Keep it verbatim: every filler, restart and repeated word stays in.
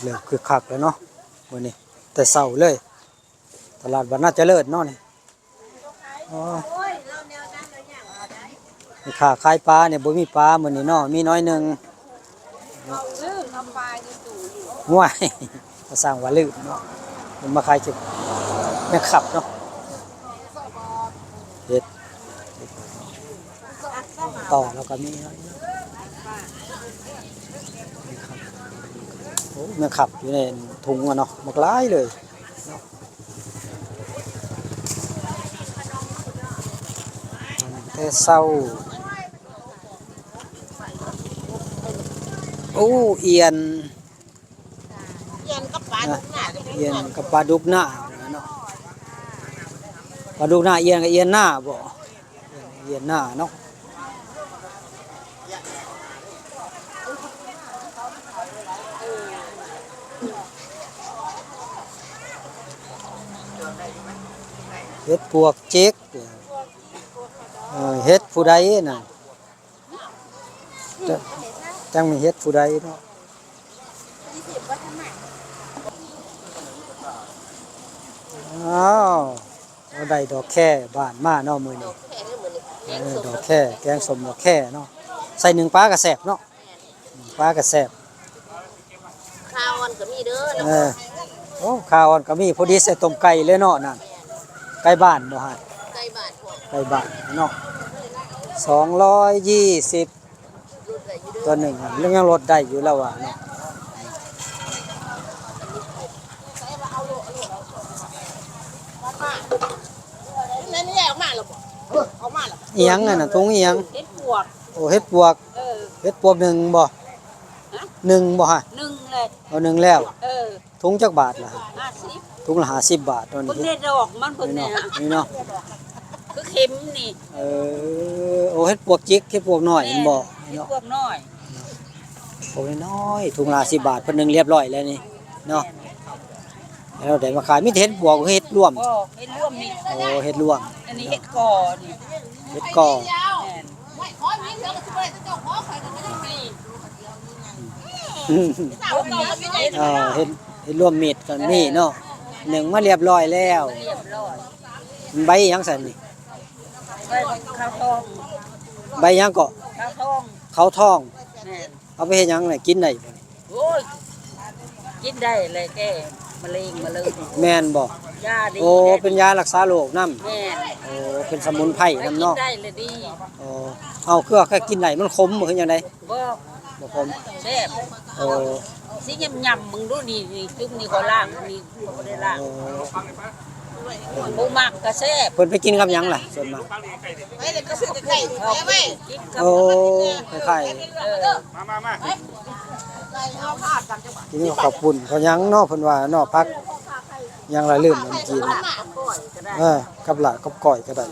เริ่มคึกคักแล้วเนาะมื้อนี้ แต่เช้าเลย ตลาดบ้านนาเจริญเนาะนี่ อ๋อ มีค้าขายปลาเนี่ย บ่มีปลามื้อนี้เนาะ มีน้อยหนึ่ง ลืมเอาปลาอยู่ตู้อยู่ ห่วย ก็สร้างว่าลืมเนาะ มันมาขายเก็บแมงคับเนาะ เห็ด ต่อแล้วก็มีน้อยหนึ่ง โอ้ แมงคับอยู่ในถุงอะเนาะ บักหลายเลยเนาะ แต่เช้า โอ้ เอียน เอียนกับปลาดุกหน้า เอียนกับปลาดุกหน้าเนาะ ปลาดุกหน้า เอียนกับเอียนหน้าบ่ เอียนหน้าเนาะ เห็ดปวกจิก เออ เห็ดผู้ใดน่ะ จัก จักแม่นเห็ดผู้ใดเนาะ อ้าว โอ้ ได้ดอกแค่บ้านมาเนาะมื้อนี้ เออ ดอกแค่ แกงส้มดอกแค่เนาะ ใส่หนึ่งปลากะแซ่บเนาะ ปลากะแซ่บ ข่าอ่อนก็มีเด้อ เออ โอ้ ข่าอ่อนก็มี พอดีใส่ต้มไก่เลยเนาะนั่น ไก่บ้านบ่ฮะ ไก่บ้านพวก ไก่บ้านเนาะ สองร้อยยี่สิบ ตัวหนึ่งอะ ยังลดได้อยู่แล้วว่ะเนาะ นั่นนี่ออกมาแล้วบ่ ออกมาแล้ว อีหยังนั่นน่ะ ถุงอีหยัง เห็ดปวก โอ้ เห็ดปวก เออ เห็ดปวกหนึ่งบ่ ฮะ หนึ่งบ่ฮะ หนึ่งเลย เอาหนึ่งแล้ว เออ ถุงจักบาทล่ะ ห้าสิบ ถุงละห้าสิบบาทเนาะ เบิ่ง นี่ แน่ดอกมัน เบิ่งแน่ นี่เนาะ คือเข็มนี่ เออ โอ้ เห็ดปวกจิก เห็ดปวกน้อย แม่น เห็นบ่ เห็ด เนาะ ปวกน้อย ปวกน้อย ถุงละห้าสิบบาท เพิ่นนึ่งเรียบร้อยแล้วนี่ เนาะ แล้วได้มาขาย มีแต่เห็ดปวก เห็ดรวม บ่ เห็ดรวมนี่ โอ้ เห็ดรวม อันนี้เห็ดก่อนี่ เห็ดก่อ แม่น อืม เออ เห็ด เห็ดรวมมิตรก็มีเนาะ นึ่งมาเรียบร้อยแล้ว เรียบร้อย ใบหยังซั่นนี่ ใบขาวทอง ใบหยังเกาะ ขาวทอง ขาวทอง แม่น เอาไปเฮ็ดหยังน่ะ กินได้บ่ โอ้ย กินได้เลย แก้มะเร็งมะเร็ง แม่นบ่ ยาดี โอ้ นะ เป็นยารักษาโรคนำ แม่น โอ้ เป็นสมุนไพรนำเนาะ กินได้เลยดี โอ้ เอา คือว่ากินได้ มันขมบ่ คือจั่งใด บ่ บ่ขม แซ่บ โอ้ สิยำๆ มึงดูนี่ นี่ จุ่มนี่ก็ล้าง นี่ก็บ่ได้ล้าง โอ้ ผู้มักก็แซ่บ เพิ่นไปกินกับหยังล่ะ ส่วนมาก ไปเลยก็ซื้อไก่ เอาไปกินกับ โอ้ คล้ายๆ เออ มามามา กินกับข้าวปุ้น ข้าวหยังเนาะ เพิ่นว่าเนาะ ผักหยังล่ะ ลืม มันกิน เออ กับลาบกับก้อยก็ได้